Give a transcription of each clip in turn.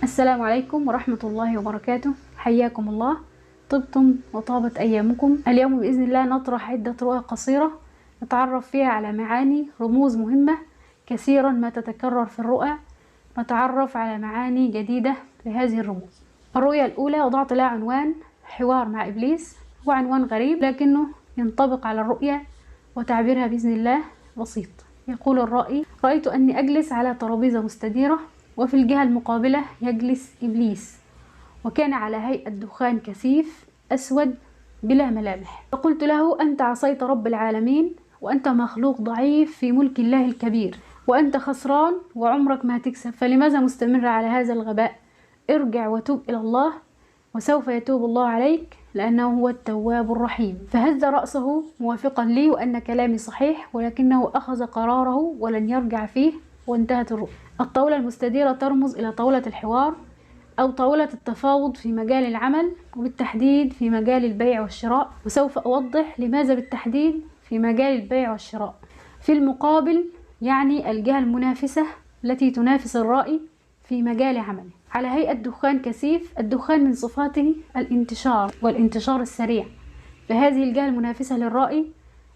السلام عليكم ورحمة الله وبركاته. حياكم الله، طبتم وطابت أيامكم. اليوم بإذن الله نطرح عدة رؤى قصيرة نتعرف فيها على معاني رموز مهمة. كثيرا ما تتكرر في الرؤى، نتعرف على معاني جديدة لهذه الرموز. الرؤية الأولى وضعت لها عنوان حوار مع إبليس. هو عنوان غريب لكنه ينطبق على الرؤية وتعبيرها بإذن الله بسيط. يقول الرائي: رأيت أني أجلس على ترابيزة مستديرة، وفي الجهة المقابلة يجلس إبليس، وكان على هيئة دخان كثيف أسود بلا ملامح. فقلت له: أنت عصيت رب العالمين، وأنت مخلوق ضعيف في ملك الله الكبير، وأنت خسران وعمرك ما هتكسب، فلماذا مستمر على هذا الغباء؟ ارجع وتوب إلى الله وسوف يتوب الله عليك، لأنه هو التواب الرحيم. فهز رأسه موافقا لي وأن كلامي صحيح، ولكنه أخذ قراره ولن يرجع فيه، وانتهت الرؤيا. الطاولة المستديرة ترمز إلى طاولة الحوار أو طاولة التفاوض في مجال العمل، وبالتحديد في مجال البيع والشراء، وسوف أوضح لماذا بالتحديد في مجال البيع والشراء. في المقابل يعني الجهة المنافسة التي تنافس الرائي في مجال عمله. على هيئة دخان كثيف، الدخان من صفاته الانتشار والانتشار السريع، فهذه الجهة المنافسة للرائي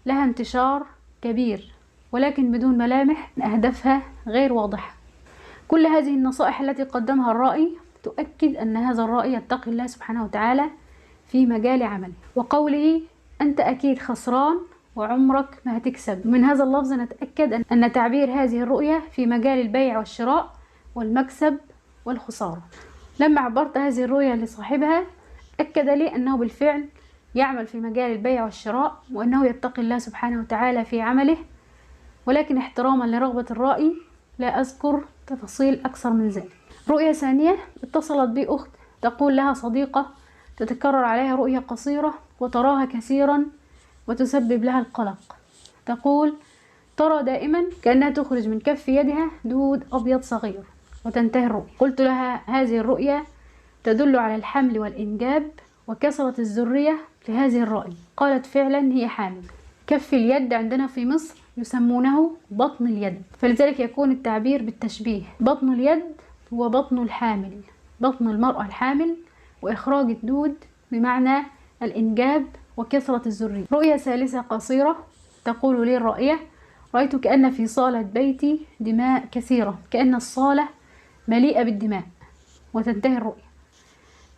لها انتشار كبير ولكن بدون ملامح، أهدافها غير واضحة. كل هذه النصائح التي قدمها الرائي تؤكد أن هذا الرائي يتقي الله سبحانه وتعالى في مجال عمله. وقوله: أنت أكيد خسران وعمرك ما هتكسب، من هذا اللفظ نتأكد أن تعبير هذه الرؤية في مجال البيع والشراء والمكسب والخسارة. لما عبرت هذه الرؤية لصاحبها أكد لي أنه بالفعل يعمل في مجال البيع والشراء، وأنه يتقي الله سبحانه وتعالى في عمله، ولكن احتراما لرغبة الرائي لا أذكر تفاصيل أكثر من ذلك. رؤية ثانية: اتصلت بي أخت تقول لها صديقة تتكرر عليها رؤية قصيرة وتراها كثيرا وتسبب لها القلق. تقول: ترى دائما كأنها تخرج من كف يدها دود أبيض صغير، وتنتهي الرؤية. قلت لها: هذه الرؤية تدل على الحمل والإنجاب وكثرة الذرية لهذه الرائي. قالت: فعلا هي حامل. كف اليد عندنا في مصر يسمونه بطن اليد، فلذلك يكون التعبير بالتشبيه. بطن اليد هو بطن الحامل، بطن المرأة الحامل، وإخراج الدود بمعنى الإنجاب وكثرة الذرية. رؤية ثالثة قصيرة تقول لي الرائية: رأيت كأن في صالة بيتي دماء كثيرة، كأن الصالة مليئة بالدماء، وتنتهي الرؤية.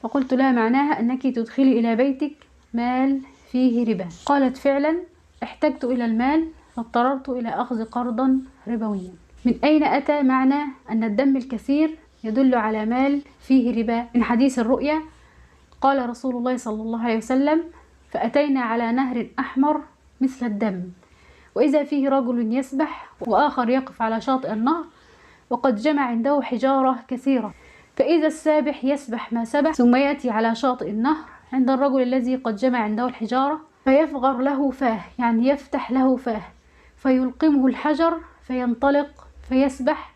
فقلت لها: معناها أنك تدخلي إلى بيتك مال فيه ربا. قالت: فعلا احتجت إلى المال فاضطررت إلى أخذ قرضا ربويا. من أين أتى معنى أن الدم الكثير يدل على مال فيه ربا؟ من حديث الرؤيا قال رسول الله صلى الله عليه وسلم: فأتينا على نهر أحمر مثل الدم، وإذا فيه رجل يسبح وآخر يقف على شاطئ النهر، وقد جمع عنده حجارة كثيرة، فإذا السابح يسبح ما سبح ثم يأتي على شاطئ النهر عند الرجل الذي قد جمع عنده الحجارة، فيفغر له فاه، يعني يفتح له فاه، فيلقمه الحجر فينطلق فيسبح،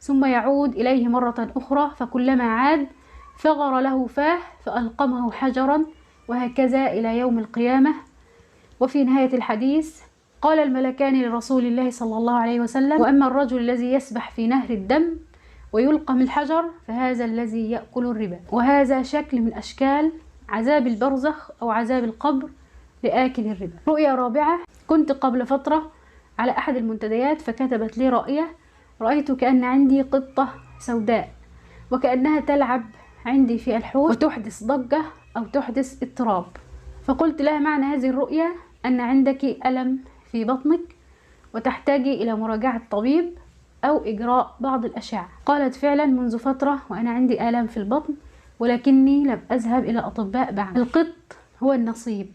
ثم يعود إليه مرة أخرى، فكلما عاد فغر له فاه فألقمه حجرا، وهكذا إلى يوم القيامة. وفي نهاية الحديث قال الملكان لرسول الله صلى الله عليه وسلم: وأما الرجل الذي يسبح في نهر الدم ويلقم الحجر فهذا الذي يأكل الربا. وهذا شكل من أشكال عذاب البرزخ أو عذاب القبر لآكل الربا. رؤية رابعة: كنت قبل فترة على أحد المنتديات فكتبت لي رائية: رأيت كأن عندي قطة سوداء وكأنها تلعب عندي في الحوش وتحدث ضجة أو تحدث اضطراب. فقلت لها: معنى هذه الرؤية أن عندك ألم في بطنك وتحتاجي إلى مراجعة طبيب أو إجراء بعض الأشعة. قالت: فعلا منذ فترة وأنا عندي آلام في البطن، ولكني لم أذهب إلى أطباء بعد. القط هو النصيب.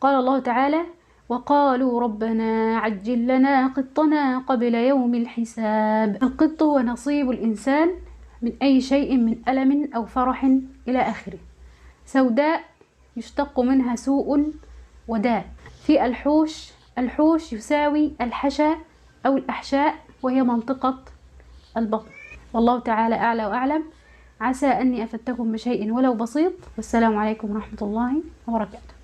قال الله تعالى: وقالوا ربنا عجل لنا قطنا قبل يوم الحساب. القط هو نصيب الإنسان من أي شيء من ألم أو فرح إلى آخره. سوداء يشتق منها سوء وداء. في الحوش، الحوش يساوي الحشا أو الأحشاء، وهي منطقة البطن. والله تعالى أعلى وأعلم. عسى أني أفدتكم بشيء ولو بسيط، والسلام عليكم ورحمة الله وبركاته.